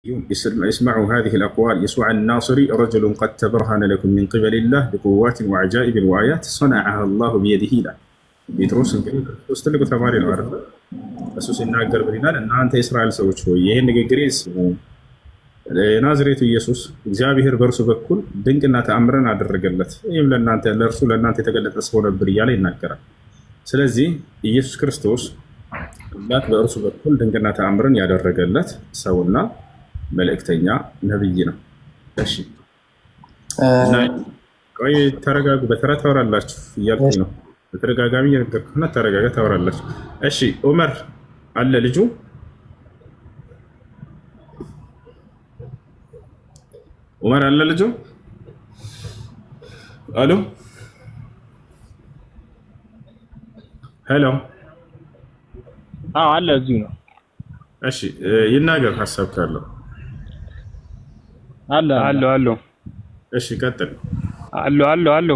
اسمعوا هذه الأقوال يسوع الناصري رجل قد تبرهن لكم من قبل الله بقوات وعجائب وآيات صنعها الله بيده ይላል። ጴጥሮስ እንግዲህ ክርስቶስ ትልቁ ተማሪ ነው አይደል? እሱ ሲናገር ምን ይላል? እናንተ የእስራኤል ሰዎች ሆይ ይህን ንግግሬ ስሙ። የናዝሬቱ ኢየሱስ እግዚአብሔር በእርሱ በኩል ድንቅና ተአምረን አደረገለት፣ ይህም ለእናንተ ለእርሱ ለእናንተ የተገለጠ ሰው ነበር እያለ ይናገራል። ስለዚህ ኢየሱስ ክርስቶስ አምላክ በእርሱ በኩል ድንቅና ተአምርን ያደረገለት ሰውና መልእክተኛ ነብይ ነው። እሺ እና ቆይ ተረጋጉ፣ በተራ ታወራላችሁ እያልኩኝ ነው። በተደጋጋሚ እየነገርኩህ ነው። ተረጋጋ፣ ታወራላችሁ። እሺ ዑመር አለ ልጁ ዑመር አለ ልጁ አሉ። Hello። አዎ አለ፣ እዚሁ ነው። እሺ ይናገር ሀሳብ ካለው። አለ አለ አለ። እሺ ቀጥል። አለ አለ አለ።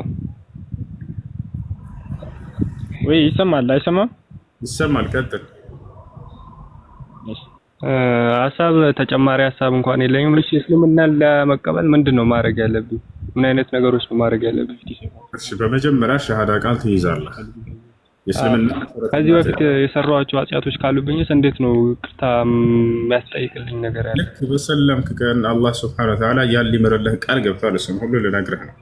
ወይ ይሰማል አይሰማም? ይሰማል። ቀጥል። ሀሳብ ተጨማሪ ሀሳብ እንኳን የለኝም። እሺ እስልምናን ለመቀበል ምንድን ነው ማድረግ ያለብኝ? ምን አይነት ነገሮች ነው ማድረግ ያለብኝ? እሺ በመጀመሪያ ሸሃዳ ቃል ትይዛለህ። የእስልምና ከዚህ በፊት የሰሯቸው ኃጢአቶች ካሉብኝስ እንዴት ነው ይቅርታ የሚያስጠይቅልኝ ነገር ያለ? ልክ በሰለምክ ቀን አላህ ስብሐነ ወተዓላ ያን ሊምርልህ ቃል ገብቷል። እሱም ሁሉ ልነግርህ ነው።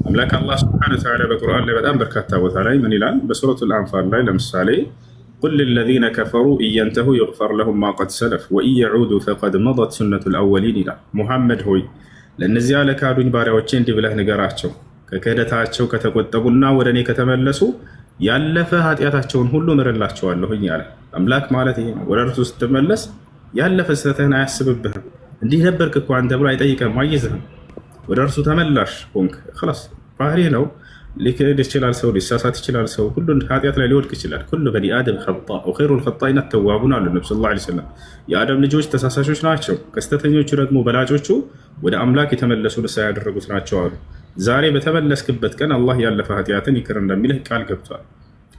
አምላክ አላህ ስብሐነ ወተዓላ በቁርአን ላይ በጣም በርካታ ቦታ ላይ ምን ይላል? በሱረቱል አንፋል ላይ ለምሳሌ قل للذين كفروا إن ينتهوا يغفر لهم ما قد سلف وإن يعودوا فقد مضت سنة الأولين ይላል። ሙሐመድ ሆይ ለእነዚያ ለካዱኝ ባሪያዎቼ እንዲህ ብለህ ንገራቸው ከክህደታቸው ከተቆጠቡና ወደ እኔ ከተመለሱ ያለፈ ኃጢአታቸውን ሁሉ ምርላቸዋለሁኝ አለ። አምላክ ማለት ይሄ ነው። ወደ እርሱ ስትመለስ ያለፈ ስህተትህን አያስብብህም። እንዲህ ነበርክ እኮ አንተ ብሎ አይጠይቅህም፣ አይይዝህም። ወደ እርሱ ተመላሽ ሆንክ። خلاص ባህሪ ነው። ሊክድ ይችላል ሰው፣ ሊሳሳት ይችላል ሰው፣ ሁሉ ኃጢአት ላይ ሊወድቅ ይችላል። كل بني آدم خطاء وخير الخطائين التوابون አሉ ነቢ صلى الله عليه وسلم። የአደም ልጆች ተሳሳሾች ናቸው፣ ከስተተኞቹ ደግሞ በላጮቹ ወደ አምላክ የተመለሱ ንስሐ ያደረጉት ናቸው አሉ። ዛሬ በተመለስክበት ቀን አላህ ያለፈ ኃጢአትን ይቅር እንደሚልህ ቃል ገብቷል።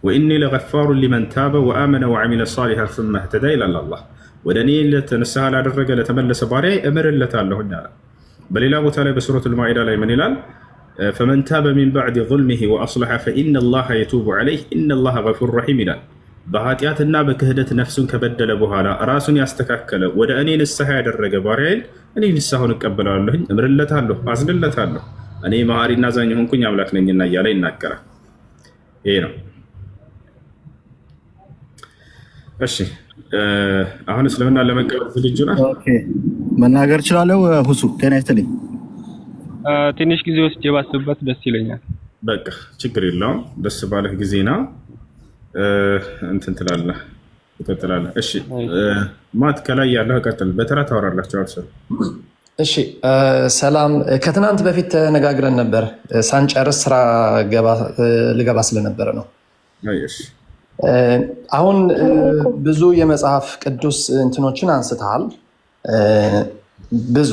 وإني لغفار لمن تاب وآمن وعمل صالحا ثم اهتدى ይላል አላህ። ወደ እኔ ንስሐ ላደረገ ለተመለሰ ባሪያ እምርለታለሁኝ አለ። በሌላ ቦታ ላይ በሱረቱል ማኢዳ ላይ ምን ይላል? فمن تاب من بعد ظلمه وأصلح فإن الله يتوب عليه إن الله غفور رحيم ይላል። በኃጢአትና በክህደት ነፍሱን ከበደለ በኋላ ራሱን ያስተካከለ ወደ እኔ ንስሐ ያደረገ ባሪያዬን እኔ ንስሐውን እቀበላለሁኝ፣ እምርለታለሁ፣ አዝንለታለሁ እኔ መሐሪና አዛኝ ሆንኩኝ አምላክ ነኝና እያለ ይናገራል። ይሄ ነው። እሺ አሁን እስልምና ለመቀበል ዝግጁ ነህ? Okay፣ መናገር እችላለሁ። ሁሱ ጤና ይስጥልኝ። ትንሽ ጊዜ ወስጄ ባስብበት ደስ ይለኛል። በቃ ችግር የለውም። ደስ ባለህ ጊዜና እንትን ትላለህ፣ ትቀጥላለህ። እሺ ማት ከላይ ያለህ ቀጥል። በተራ ታወራላችሁ። አብሰር እሺ ሰላም። ከትናንት በፊት ተነጋግረን ነበር። ሳንጨርስ ስራ ልገባ ስለነበረ ነው። እሺ አሁን ብዙ የመጽሐፍ ቅዱስ እንትኖችን አንስተሃል። ብዙ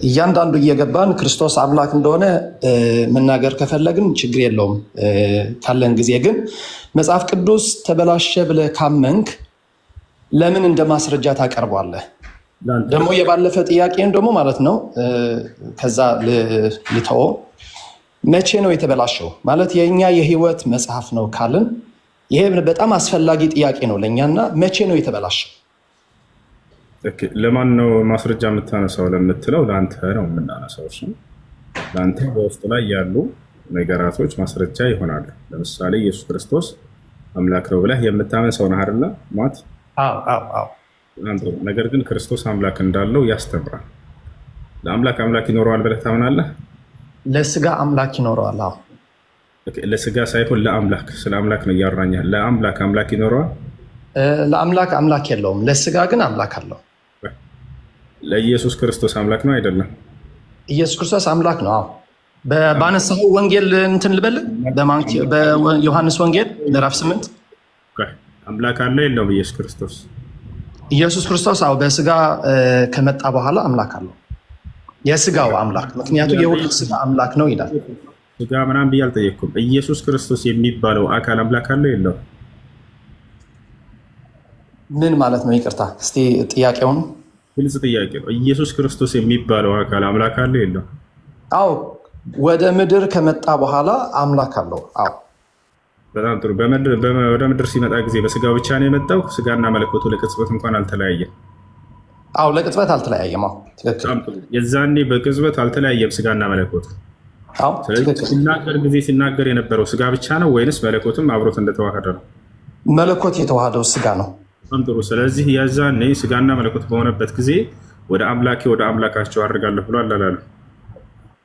እያንዳንዱ እየገባን ክርስቶስ አምላክ እንደሆነ መናገር ከፈለግን ችግር የለውም። ካለን ጊዜ ግን መጽሐፍ ቅዱስ ተበላሸ ብለህ ካመንክ ለምን እንደ ማስረጃ ታቀርቧለህ? ደግሞ የባለፈ ጥያቄን ደግሞ ማለት ነው ከዛ ልተወው። መቼ ነው የተበላሸው? ማለት የእኛ የህይወት መጽሐፍ ነው ካልን ይሄ በጣም አስፈላጊ ጥያቄ ነው ለእኛና፣ መቼ ነው የተበላሸው? Okay፣ ለማን ነው ማስረጃ የምታነሳው ለምትለው ለአንተ ነው የምናነሳው። እሱ ለአንተ በውስጡ ላይ ያሉ ነገራቶች ማስረጃ ይሆናሉ። ለምሳሌ ኢየሱስ ክርስቶስ አምላክ ነው ብለህ የምታምን ሰው ነህ አይደለ? ማት አዎ አዎ አዎ። ነገር ግን ክርስቶስ አምላክ እንዳለው ያስተምራል። ለአምላክ አምላክ ይኖረዋል ብለህ ታምናለህ? ለስጋ አምላክ ይኖረዋል። አዎ። Okay፣ ለስጋ ሳይሆን ለአምላክ፣ ስለ አምላክ ነው እያወራኝ። ለአምላክ አምላክ ይኖረዋል። ለአምላክ አምላክ የለውም፣ ለስጋ ግን አምላክ አለው። ለኢየሱስ ክርስቶስ አምላክ ነው አይደለም? ኢየሱስ ክርስቶስ አምላክ ነው። አዎ። ባነሳው ወንጌል እንትን ልበል፣ በዮሐንስ ወንጌል ምዕራፍ 8 አምላክ አለ የለውም? ኢየሱስ ክርስቶስ ኢየሱስ ክርስቶስ አዎ በስጋ ከመጣ በኋላ አምላክ አለው። የስጋው አምላክ ምክንያቱ የሁሉ ስጋ አምላክ ነው ይላል። ስጋ ምናምን ብዬ አልጠየቅኩም። ኢየሱስ ክርስቶስ የሚባለው አካል አምላክ አለው የለውም? ምን ማለት ነው? ይቅርታ እስቲ ጥያቄውን። ግልጽ ጥያቄ ነው። ኢየሱስ ክርስቶስ የሚባለው አካል አምላክ አለው የለው? አዎ፣ ወደ ምድር ከመጣ በኋላ አምላክ አለው። አዎ። በጣም ጥሩ። ወደ ምድር ሲመጣ ጊዜ በስጋው ብቻ ነው የመጣው። ስጋና መለኮቱ ለቅጽበት እንኳን አልተለያየም። አዎ፣ ለቅጽበት አልተለያየም። አዎ፣ ትክክል። በጣም ጥሩ። የዛኔ በቅጽበት አልተለያየም ስጋና መለኮቱ። አዎ፣ ስለዚህ ትክክል። ሲናገር ጊዜ ሲናገር የነበረው ስጋ ብቻ ነው ወይንስ መለኮትም አብሮት እንደተዋሃደ ነው? መለኮት የተዋሃደው ስጋ ነው። በጣም ጥሩ። ስለዚህ የዛኔ ስጋና መለኮት በሆነበት ጊዜ ወደ አምላኬ ወደ አምላካቸው አድርጋለሁ ብሎ አላላሉ?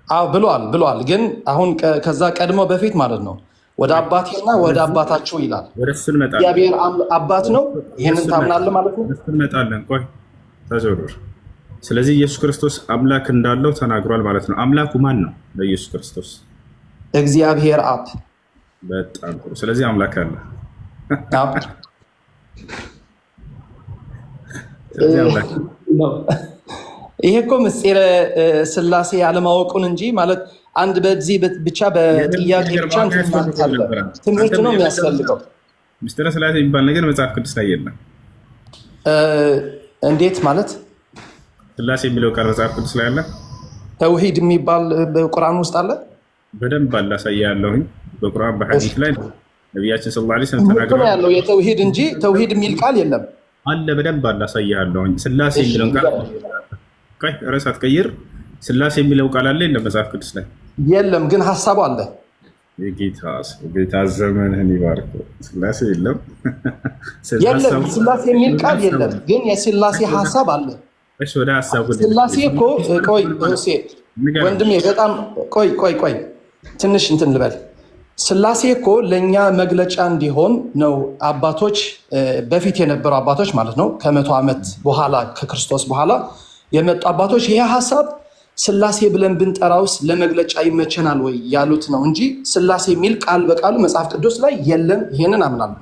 አዎ፣ ብሏል ብሏል። ግን አሁን ከዛ ቀድሞ በፊት ማለት ነው ወደ አባቴና ወደ አባታችሁ ይላል። ወደ እሱ እንመጣለን። እግዚአብሔር አባት ነው። ይህንን ታምናለህ ማለት ነው? ወደ እሱ እንመጣለን። ቆይ ተዘውር። ስለዚህ ኢየሱስ ክርስቶስ አምላክ እንዳለው ተናግሯል ማለት ነው። አምላኩ ማን ነው? በኢየሱስ ክርስቶስ እግዚአብሔር አብ። በጣም ጥሩ። ስለዚህ አምላክ አለ። አብ። ስለዚህ አምላክ ነው። ይሄ እኮ ምስጢረ ስላሴ ያለማወቁን እንጂ ማለት አንድ በዚህ ብቻ በጥያቄ ብቻ እንትን ማለት አለ። ትምህርት ነው የሚያስፈልገው። ምስጢረ ስላሴ የሚባል ነገር መጽሐፍ ቅዱስ ላይ የለም። እንዴት ማለት? ስላሴ የሚለው ቃል መጽሐፍ ቅዱስ ላይ አለ? ተውሂድ የሚባል በቁርአን ውስጥ አለ። በደንብ አላሳያለሁኝ። በቁርአን በሐዲስ ላይ ነቢያችን صلى الله عليه وسلم ትምህርቱ ነው ተናግረዋል። ያለው የተውሂድ እንጂ ተውሂድ የሚል ቃል የለም። አለ፣ በደንብ አላሳያለሁኝ። ስላሴ የሚለውን ቃል ቆይ፣ ርዕስ አትቀይር። ስላሴ የሚለው ቃል አለ የለም መጽሐፍ ቅዱስ ላይ? የለም፣ ግን ሀሳቡ አለ። የጌታ ሰው ጌታ ዘመንህን ይባርክ። ስላሴ የለም። የለም፣ ስላሴ የሚል ቃል የለም፣ ግን የስላሴ ሀሳብ አለ። እሺ፣ ወደ ሀሳቡ ስላሴ እኮ ቆይ ሴ ወንድሜ በጣም ቆይ ቆይ ቆይ ትንሽ እንትን ልበል። ስላሴ እኮ ለእኛ መግለጫ እንዲሆን ነው አባቶች በፊት የነበሩ አባቶች ማለት ነው ከ100 ዓመት በኋላ ከክርስቶስ በኋላ የመጡ አባቶች ይሄ ሀሳብ ስላሴ ብለን ብንጠራውስ ለመግለጫ ይመቸናል ወይ ያሉት ነው እንጂ ስላሴ የሚል ቃል በቃሉ መጽሐፍ ቅዱስ ላይ የለም። ይሄንን አምናለሁ።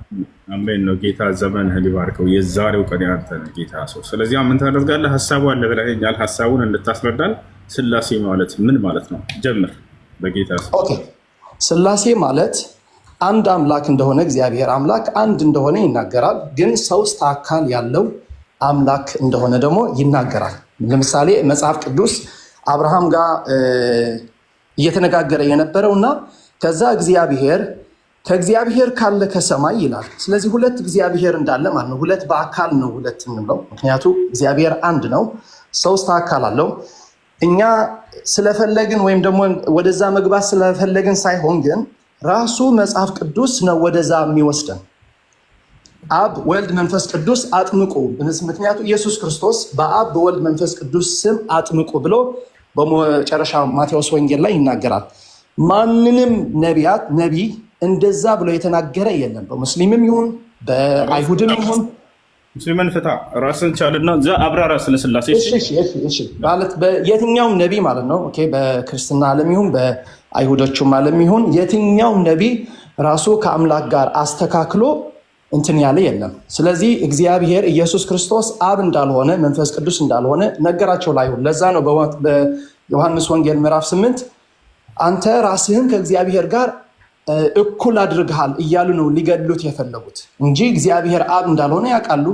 አሜን ነው። ጌታ ዘመንህን ይባርከው። የዛሬው ቀን ያንተ ነው ጌታ ሰው። ስለዚህ ምን ታደርጋለህ? ሀሳቡ አለ ብለኸኛል። ሀሳቡን እንድታስረዳን ስላሴ ማለት ምን ማለት ነው? ጀምር በጌታ ስም። Okay፣ ስላሴ ማለት አንድ አምላክ እንደሆነ፣ እግዚአብሔር አምላክ አንድ እንደሆነ ይናገራል። ግን ሶስት አካል ያለው አምላክ እንደሆነ ደግሞ ይናገራል። ለምሳሌ መጽሐፍ ቅዱስ አብርሃም ጋር እየተነጋገረ የነበረው እና ከዛ እግዚአብሔር ከእግዚአብሔር ካለ ከሰማይ ይላል። ስለዚህ ሁለት እግዚአብሔር እንዳለ ማለት ነው። ሁለት በአካል ነው ሁለት እንብለው። ምክንያቱ እግዚአብሔር አንድ ነው፣ ሶስት አካል አለው። እኛ ስለፈለግን ወይም ደግሞ ወደዛ መግባት ስለፈለግን ሳይሆን ግን ራሱ መጽሐፍ ቅዱስ ነው ወደዛ የሚወስደን። አብ፣ ወልድ፣ መንፈስ ቅዱስ አጥምቁ። ምክንያቱ ኢየሱስ ክርስቶስ በአብ በወልድ መንፈስ ቅዱስ ስም አጥምቁ ብሎ በመጨረሻ ማቴዎስ ወንጌል ላይ ይናገራል። ማንንም ነቢያት ነቢይ እንደዛ ብሎ የተናገረ የለም። በሙስሊምም ይሁን በአይሁድም ይሁን። ሙስሊምን ፍታ፣ ራስን ቻልና እዛ አብራራ ስለ ስላሴ። እሺ፣ ማለት የትኛውም ነቢይ ማለት ነው። Okay፣ በክርስትና ዓለም ይሁን በአይሁዶቹም ዓለም ይሁን የትኛውም ነቢይ ራሱ ከአምላክ ጋር አስተካክሎ እንትን ያለ የለም። ስለዚህ እግዚአብሔር ኢየሱስ ክርስቶስ አብ እንዳልሆነ መንፈስ ቅዱስ እንዳልሆነ ነገራቸው ለአይሁድ። ለዛ ነው በዮሐንስ ወንጌል ምዕራፍ 8 አንተ ራስህን ከእግዚአብሔር ጋር እኩል አድርግሃል እያሉ ነው ሊገድሉት የፈለጉት እንጂ እግዚአብሔር አብ እንዳልሆነ ያውቃሉ።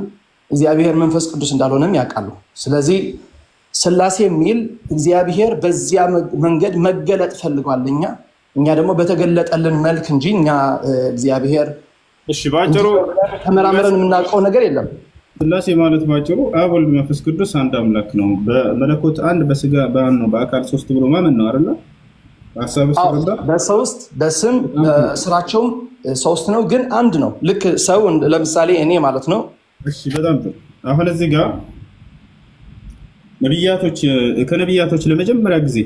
እግዚአብሔር መንፈስ ቅዱስ እንዳልሆነም ያውቃሉ። ስለዚህ ስላሴ የሚል እግዚአብሔር በዚያ መንገድ መገለጥ ፈልጓል። እኛ ደግሞ በተገለጠልን መልክ እንጂ እኛ እግዚአብሔር እሺ፣ ባጭሩ ተመራምረን የምናውቀው ነገር የለም። ስላሴ ማለት ባጭሩ አብ፣ ወልድ፣ መንፈስ ቅዱስ አንድ አምላክ ነው። በመለኮት አንድ፣ በስጋ በአንድ ነው፣ በአካል ሶስት ብሎ ማመን ነው አይደለ? ሀሳብ ስረዳ በሶስት በስም በስራቸውም ሶስት ነው፣ ግን አንድ ነው። ልክ ሰው ለምሳሌ እኔ ማለት ነው። እሺ፣ በጣም ጥሩ። አሁን እዚህ ጋር ነቢያቶች ከነቢያቶች ለመጀመሪያ ጊዜ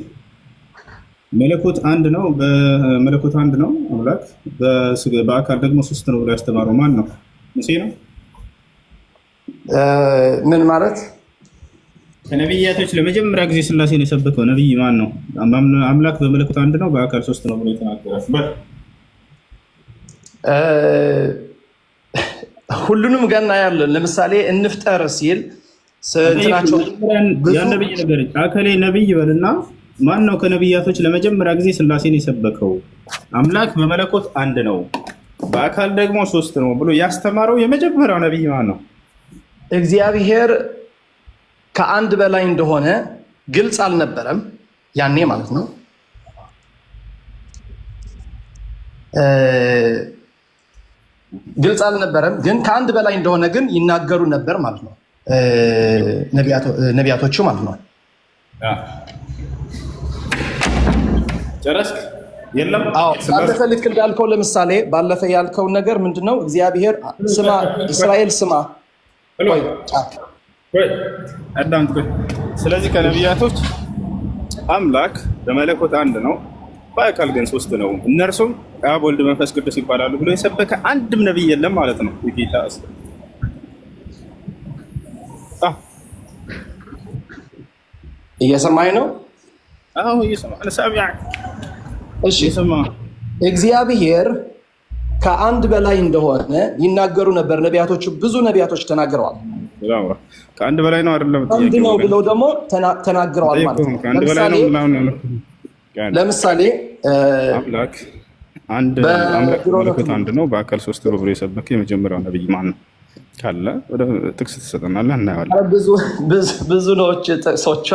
መለኮት አንድ ነው፣ በመለኮት አንድ ነው አምላክ፣ በአካል ደግሞ ሶስት ነው ብሎ ያስተማረው ማን ነው? ሙሴ ነው። ምን ማለት? ከነቢያቶች ለመጀመሪያ ጊዜ ስላሴን የሰበከው ነቢይ ማን ነው? አምላክ በመለኮት አንድ ነው፣ በአካል ሶስት ነው ብሎ የተናገረ? ሁሉንም ገና ያለን ለምሳሌ እንፍጠር ሲል እንትናቸው ያን ነብይ ነገር አከሌ ነብይ በልና ማን ነው ከነቢያቶች ለመጀመሪያ ጊዜ ስላሴን የሰበከው? አምላክ በመለኮት አንድ ነው፣ በአካል ደግሞ ሶስት ነው ብሎ ያስተማረው የመጀመሪያው ነቢይ ማን ነው? እግዚአብሔር ከአንድ በላይ እንደሆነ ግልጽ አልነበረም ያኔ ማለት ነው። ግልጽ አልነበረም፣ ግን ከአንድ በላይ እንደሆነ ግን ይናገሩ ነበር ማለት ነው፣ ነቢያቶቹ ማለት ነው። ጨረስክ? የለም። አዎ፣ ባለፈ ልክ እንዳልከው ለምሳሌ ባለፈ ያልከውን ነገር ምንድነው? እግዚአብሔር ስማ እስራኤል ስማ። ቆይ አዳምጥ። ቆይ። ስለዚህ ከነቢያቶች አምላክ በመለኮት አንድ ነው፣ በአካል ግን ሶስት ነው፣ እነርሱም አብ፣ ወልድ፣ መንፈስ ቅዱስ ይባላሉ ብሎ የሰበከ አንድም ነቢይ የለም ማለት ነው። የጌታ እየሰማኝ ነው? አዎ እየሰማህ። እሺ፣ እግዚአብሔር ከአንድ በላይ እንደሆነ ይናገሩ ነበር ነቢያቶቹ። ብዙ ነቢያቶች ተናግረዋል። ከአንድ በላይ ነው አይደለም? አንድ ነው ብለው ደግሞ ተናግረዋል ማለት ነው። ከአንድ በላይ ነው ምናምን። ለምሳሌ አምላክ አንድ አምላክ መለኮት አንድ ነው፣ በአካል ሶስት ነው ብሎ የሰበከ የመጀመሪያው ነብይ ማን ነው ካለ ወደ ጥቅስ ትሰጠናለህ፣ እናየዋለን። ብዙ ነዎች ጥቅሶቿ።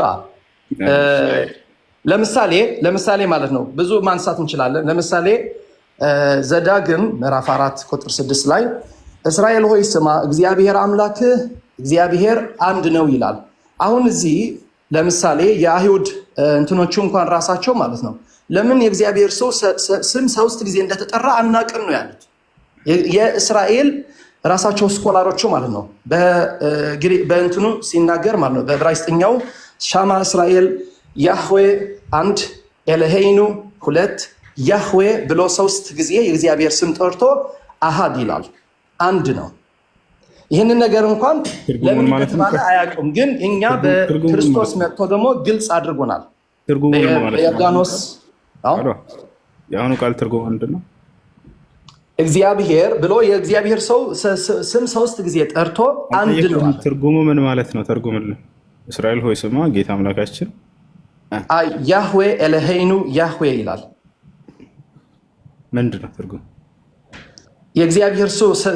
ለምሳሌ ማለት ነው ብዙ ማንሳት እንችላለን። ለምሳሌ ዘዳግም ምዕራፍ 4 ቁጥር 6 ላይ እስራኤል ሆይ ስማ፣ እግዚአብሔር አምላክህ እግዚአብሔር አንድ ነው ይላል። አሁን እዚህ ለምሳሌ የአይሁድ እንትኖቹ እንኳን ራሳቸው ማለት ነው ለምን የእግዚአብሔር ሰው ስም ሶስት ጊዜ እንደተጠራ አናቅም ነው ያሉት። የእስራኤል ራሳቸው scholar ኦቹ ማለት ነው በእንትኑ ሲናገር ማለት ነው በዕብራይስጥኛው שמע ישראל ያህዌ አንድ፣ אלוהינו ሁለት፣ ያህዌ ብሎ ሶስት ጊዜ የእግዚአብሔር ስም ጠርቶ אחד ይላል። አንድ ነው። ይህንን ነገር እንኳን ለምን እንደተባለ አያውቁም። ግን እኛ በክርስቶስ መጥቶ ደግሞ ግልጽ አድርጎናል። በዮርዳኖስ የአሁኑ ቃል ትርጉሙ ምንድን ነው? እግዚአብሔር ብሎ የእግዚአብሔር ሰው ስም ሶስት ጊዜ ጠርቶ አንድ ነው። ትርጉሙ ምን ማለት ነው? ተርጉምልን። እስራኤል ሆይ ስማ፣ ጌታ አምላካችን ያህዌ אלוהינו ያህዌ ይላል። ምንድን ነው ትርጉም? የእግዚአብሔር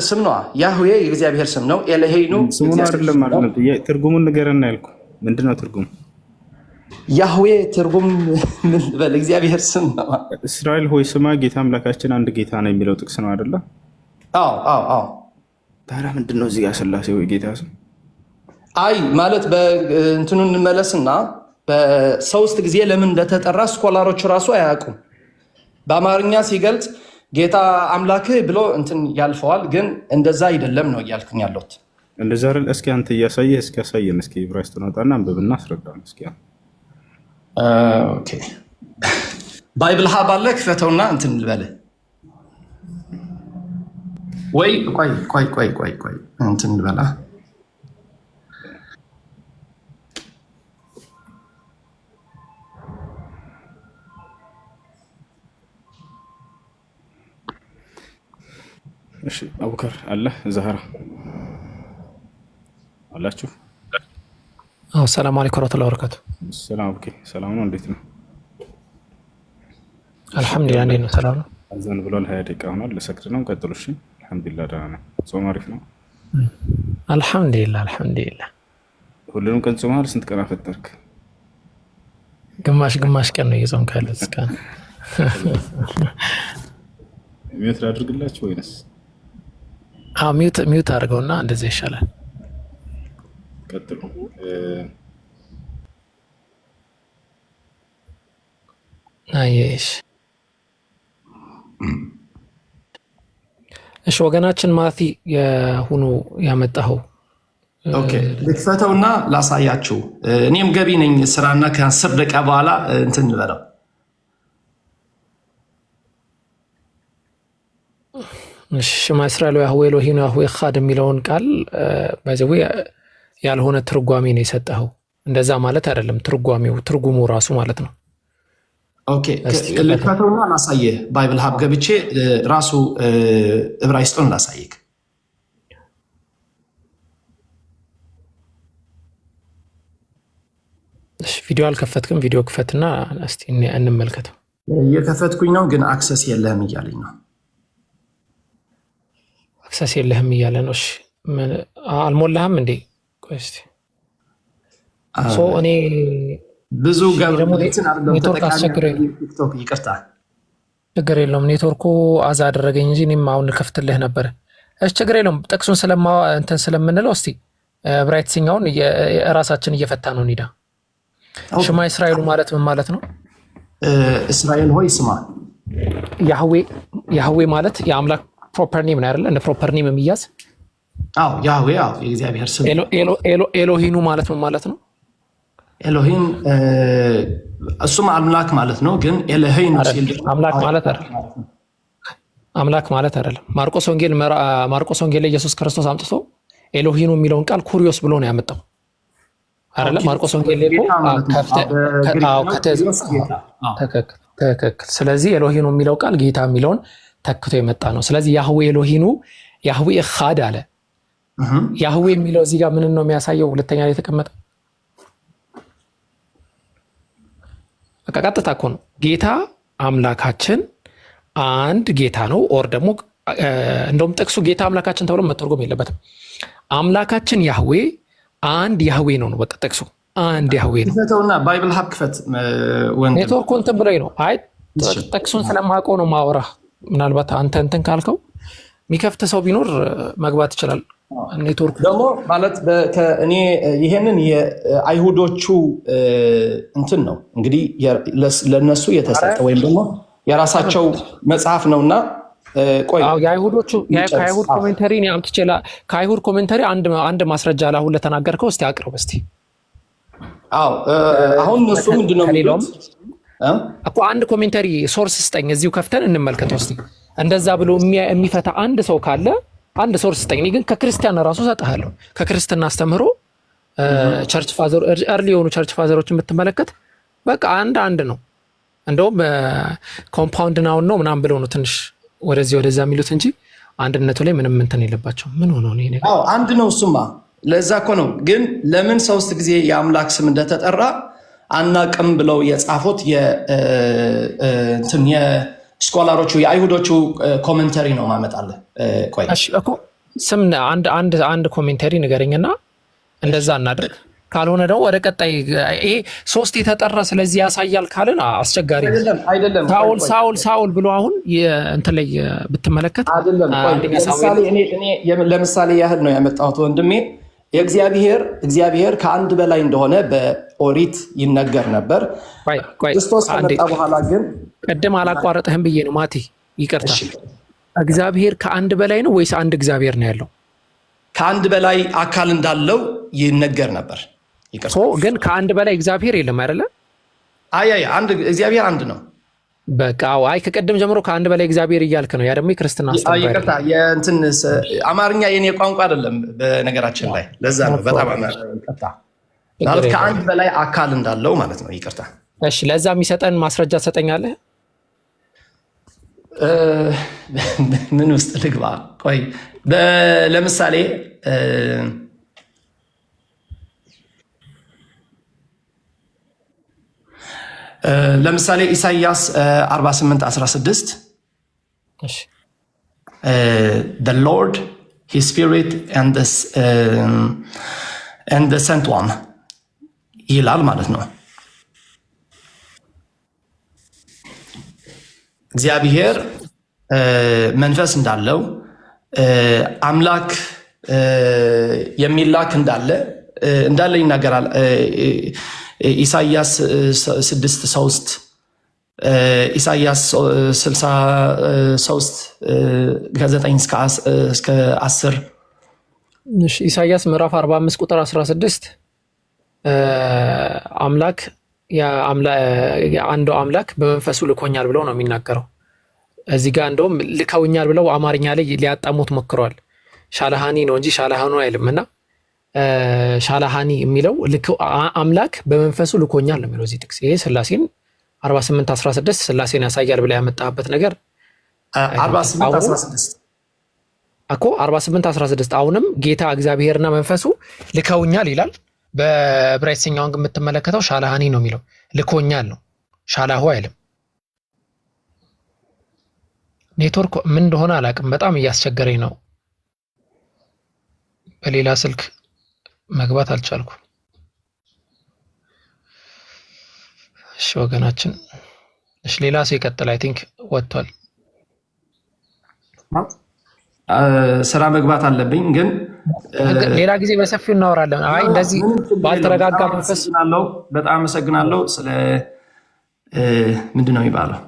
ስም ነዋ። ያህዌ የእግዚአብሔር ስም ነው። אלוהינו ስሙ አይደለም ማለት ነው። ትርጉሙን ንገረና ያልኩህ ምንድን ነው ትርጉሙ? ያህዌ ትርጉም ምን ልበል? እግዚአብሔር ስም ነው። እስራኤል ሆይ ስማ ጌታ አምላካችን አንድ ጌታ ነው የሚለው ጥቅስ ነው አይደለ? አዎ። ታዲያ ምንድን ነው እዚህ ጋር ስላሴ ወይ ጌታ ስም? አይ ማለት በእንትኑ እንመለስና በሶስት ጊዜ ለምን እንደተጠራ scholar ኦች ራሱ አያውቁም። በአማርኛ ሲገልጽ ጌታ አምላክህ ብሎ እንትን ያልፈዋል፣ ግን እንደዛ አይደለም ነው እያልኩኝ ያለሁት። እንደዛ አይደል? እስኪ አንተ እያሳየህ እስኪ ያሳየን። እስኪ ዕብራይስጡን አውጣና አንብብና አስረዳን እስኪ። Okay፣ Bible Hub አለ፣ ክፈተውና እንትን ልበልህ ወይ ቆይ ቆይ ቆይ ቆይ ቆይ እንትን ልበላ። እሺ አቡከር አለ፣ ዛህራ አላችሁ? አዎ፣ ሰላም አለይኩም ወራህመቱላሂ ወበረካቱ። ሰላም። Okay፣ ሰላም ነው። እንዴት ነው? አልሐምዱሊላህ። እንዴት ነው? ሰላም ነው። አዘን ብሏል። 20 ደቂቃ ሆኗል። ልሰግድ ነው። ቀጥሉ። እሺ። አልሐምዱሊላህ ደህና ነው። ጾም አሪፍ ነው። አልሐምዱሊላህ አልሐምዱሊላህ። ሁሉንም ቀን ጾመሃል? ስንት ቀን አፈጠርክ? ግማሽ ግማሽ ቀን ነው እየጾምክ ያለሁት እስካሁን። Mute ላድርግላችሁ ወይንስ? አዎ፣ mute mute አድርገውና እንደዚያ ይሻላል። ቀጥሉ። አየሽ፣ እሺ ወገናችን ማቲ የሁኑ ያመጣኸው። Okay፣ ልክፈተውና ላሳያችሁ። እኔም ገቢ ነኝ ስራና ከ10 ደቂቃ በኋላ እንትን እንበለው። שמע ישראל יהוה אלוהינו יהוה אחד የሚለውን ቃል by the way ያልሆነ ትርጓሜ ነው የሰጠኸው። እንደዛ ማለት አይደለም ትርጓሜው፣ ትርጉሙ ራሱ ማለት ነው። Okay፣ እስቲ ክፈተው። ልክፈተውና ላሳየህ። Bible Hub ገብቼ ራሱ ዕብራይስጡን ላሳየህ። እሺ፣ ቪዲዮ አልከፈትክም? ቪዲዮ ክፈትና እስቲ እንመልከተው። እየከፈትኩኝ ነው፣ ግን access የለህም እያለኝ ነው። Access የለህም እያለ ነው። እሺ፣ አልሞላህም እንዴ? ቆይ እስቲ። So እኔ ብዙ ደግሞ እንትን አይደለም ኔትወርክ ተጠቃሚ አስቸግሮኝ ነው። ቲክቶክ፣ ይቅርታ። ችግር የለውም። ኔትወርኩ አዛ አደረገኝ እንጂ እኔም አሁን ልከፍትልህ ነበር። እሺ ችግር የለውም። ጥቅሱን ስለማ እንትን ስለምንለው እስቲ ዕብራይስጥኛውን እራሳችን እየፈታ ነው እንሂዳ። ሽማ እስራኤሉ ማለት ምን ማለት ነው? እስራኤል ሆይ ስማ። ያህዌ፣ ያህዌ ማለት የአምላክ proper name ነው አይደለ? እንደ proper name የሚያዝ። አዎ፣ ያህዌ፣ አዎ፣ የእግዚአብሔር ስም። ኤሎሂኑ ማለት ምን ማለት ነው? ኤሎሂም እሱም አምላክ ማለት ነው። ግን ኤሎሂም ሲል አምላክ ማለት አይደለም። አምላክ ማለት አይደለም። ማርቆስ ወንጌል ላይ ኢየሱስ ክርስቶስ አምጥቶ ኤሎሂኑ የሚለውን ቃል ኩሪዮስ ብሎ ነው ያመጣው አይደለ? ማርቆስ ወንጌል ላይ እኮ ትክክል። ስለዚህ ኤሎሂኑ የሚለው ቃል ጌታ የሚለውን ተክቶ የመጣ ነው። ስለዚህ ያህዌ ኤሎሂኑ ያህዌ እኻድ አለ። ያህዌ የሚለው እዚህ ጋር ምንን ነው የሚያሳየው? ሁለተኛ ላይ የተቀመጠ በቃ ቀጥታ እኮ ነው። ጌታ አምላካችን አንድ ጌታ ነው። Or ደግሞ እንደውም ጥቅሱ ጌታ አምላካችን ተብሎ መተርጎም የለበትም። አምላካችን ያህዌ አንድ ያህዌ ነው ነው በቃ ጥቅሱ አንድ ያህዌ ነው። ክፈተውና Bible Hub ክፈት ወንድም። ኔትወርኩ እንትን ብሎኝ ነው። አይ፣ ጥቅሱን ስለማውቀው ነው ማወራህ። ምናልባት አንተ እንትን ካልከው የሚከፍት ሰው ቢኖር መግባት ይችላል። ኔትወርኩ ደግሞ ማለት እኔ ይሄንን የአይሁዶቹ እንትን ነው እንግዲህ፣ ለነሱ የተሰጠ ወይም ደግሞ የራሳቸው መጽሐፍ ነውና ቆይ። የአይሁዶቹ ከአይሁድ commentary አምጥቼ፣ ከአይሁድ commentary አንድ ማስረጃ ለአሁን ለተናገርከው እስቲ አቅርብ እስቲ። አዎ፣ አሁን እነሱ ምንድን ነው ከሌላውም እኮ አንድ commentary source ስጠኝ፣ እዚሁ ከፍተን እንመልከተው እስቲ። እንደዛ ብሎ የሚፈታ አንድ ሰው ካለ አንድ source ስጠኝ። እኔ ግን ከክርስቲያን ራሱ እሰጥሃለሁ። ከክርስትና አስተምህሮ church father፣ early የሆኑ church father ኦች የምትመለከት በቃ አንድ አንድ ነው። እንደውም compound noun ነው ምናምን ብለው ነው ትንሽ ወደዚህ ወደዛ የሚሉት እንጂ አንድነቱ ላይ ምንም እንትን የለባቸው። ምን ሆነው ነው ይሄ ነገር? አዎ፣ አንድ ነው እሱማ። ለዛ እኮ ነው። ግን ለምን ሶስት ጊዜ የአምላክ ስም እንደተጠራ አናቅም ብለው የጻፉት እንትን የ scholar ኦቹ የአይሁዶቹ commentary ነው ማመጣልህ። ቆይ። እሺ እኮ ስም አንድ commentary ንገረኝና እንደዛ እናድርግ። ካልሆነ ደግሞ ወደ ቀጣይ ይሄ ሶስት የተጠራ ስለዚህ ያሳያል ካልን አስቸጋሪ ነው። አይደለም፣ አይደለም። ሳውል፣ ሳውል፣ ሳውል ብሎ አሁን እንትን ላይ ብትመለከት አይደለም። ቆይ፣ አንደኛ ለምሳሌ ሳሙኤል እኔ ለምሳሌ ያህል ነው ያመጣሁት ወንድሜ። የእግዚአብሔር ከአንድ በላይ እንደሆነ በኦሪት ይነገር ነበር። ቆይ ቆይ ክርስቶስ አንዴ። ከመጣ በኋላ ግን ቅድም አላቋረጥህም ብዬ ነው ማቲ፣ ይቅርታ። እሺ። እግዚአብሔር ከአንድ በላይ ነው ወይስ አንድ እግዚአብሔር ነው ያለው? ከአንድ በላይ አካል እንዳለው ይነገር ነበር። ይቅርታ። So ግን ከአንድ በላይ እግዚአብሔር የለም አይደለ? አይ አይ፣ አንድ እግዚአብሔር አንድ ነው። በቃ አዎ። አይ፣ ከቅድም ጀምሮ ከአንድ በላይ እግዚአብሔር እያልክ ነው። ያ ደግሞ የክርስትና አስተምህሮ ይቅርታ፣ አይደለም። የእንትን አማርኛ የኔ ቋንቋ አይደለም በነገራችን ላይ፣ ለዛ ነው። በጣም ይቅርታ። ማለት ከአንድ በላይ አካል እንዳለው ማለት ነው። ይቅርታ። እሺ፣ ለዛ የሚሰጠን ማስረጃ ትሰጠኛለህ? ምን ውስጥ ልግባ? ቆይ፣ ለምሳሌ ኢሳይያስ 48 16። እሺ። The Lord, His Spirit and the Sent One ይላል ማለት ነው። እግዚአብሔር መንፈስ እንዳለው፣ አምላክ የሚላክ እንዳለ ይናገራል። ኢሳይያስ 6:3፣ ኢሳይያስ 63 ከ9 እስከ 10። እሺ፣ ኢሳይያስ ምዕራፍ 45 ቁጥር 16 አምላክ የአንዱ አምላክ በመንፈሱ ልኮኛል ብለው ነው የሚናገረው። እዚህ ጋር እንደውም ልከውኛል ብለው አማርኛ ላይ ሊያጣሙት ሞክረዋል። ሻላሃኒ ነው እንጂ ሻላሃኑ አይልም። እና ሻላሃኒ የሚለው አምላክ በመንፈሱ ልኮኛል ነው የሚለው እዚህ ጥቅስ። ይሄ ስላሴን 48 16 ስላሴን ያሳያል ብላ ያመጣበት ነገር 48 16። እኮ 48 16 አሁንም ጌታ እግዚአብሔርና መንፈሱ ልከውኛል ይላል። በዕብራይስጥኛውን ግን የምትመለከተው ሻላሃኒ ነው የሚለው፣ ልኮኛል ነው፣ ሻላሁ አይልም። ኔትወርክ ምን እንደሆነ አላውቅም፣ በጣም እያስቸገረኝ ነው። በሌላ ስልክ መግባት አልቻልኩም። እሺ ወገናችን፣ እሺ ሌላ ሰው ይቀጥል። I think ወጥቷል። ስራ መግባት አለብኝ ግን ሌላ ጊዜ በሰፊው እናወራለን። አይ እንደዚህ ባልተረጋጋ መንፈስ በጣም አመሰግናለሁ። ስለ ምንድን ነው የሚባለው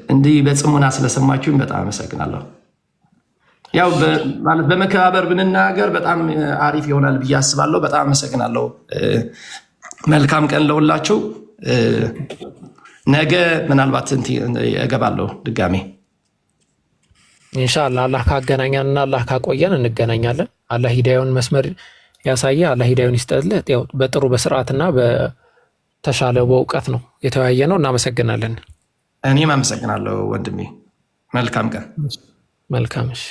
እንዲህ በጽሞና ስለሰማችሁኝ በጣም አመሰግናለሁ። ያው ማለት በመከባበር ብንናገር በጣም አሪፍ ይሆናል ብዬ አስባለሁ። በጣም አመሰግናለሁ። መልካም ቀን ለሁላችሁ። ነገ ምናልባት እገባለሁ ድጋሜ። ኢንሻአላህ አላህ ካገናኘን እና አላህ ካቆየን እንገናኛለን። አላህ ሂዳያውን መስመር ያሳየ፣ አላህ ሂዳያውን ይስጠልህ። ያው በጥሩ በስርዓትና በተሻለ በእውቀት ነው የተወያየ ነው። እናመሰግናለን። እኔም አመሰግናለሁ ወንድሜ። መልካም ቀን። መልካም እሺ።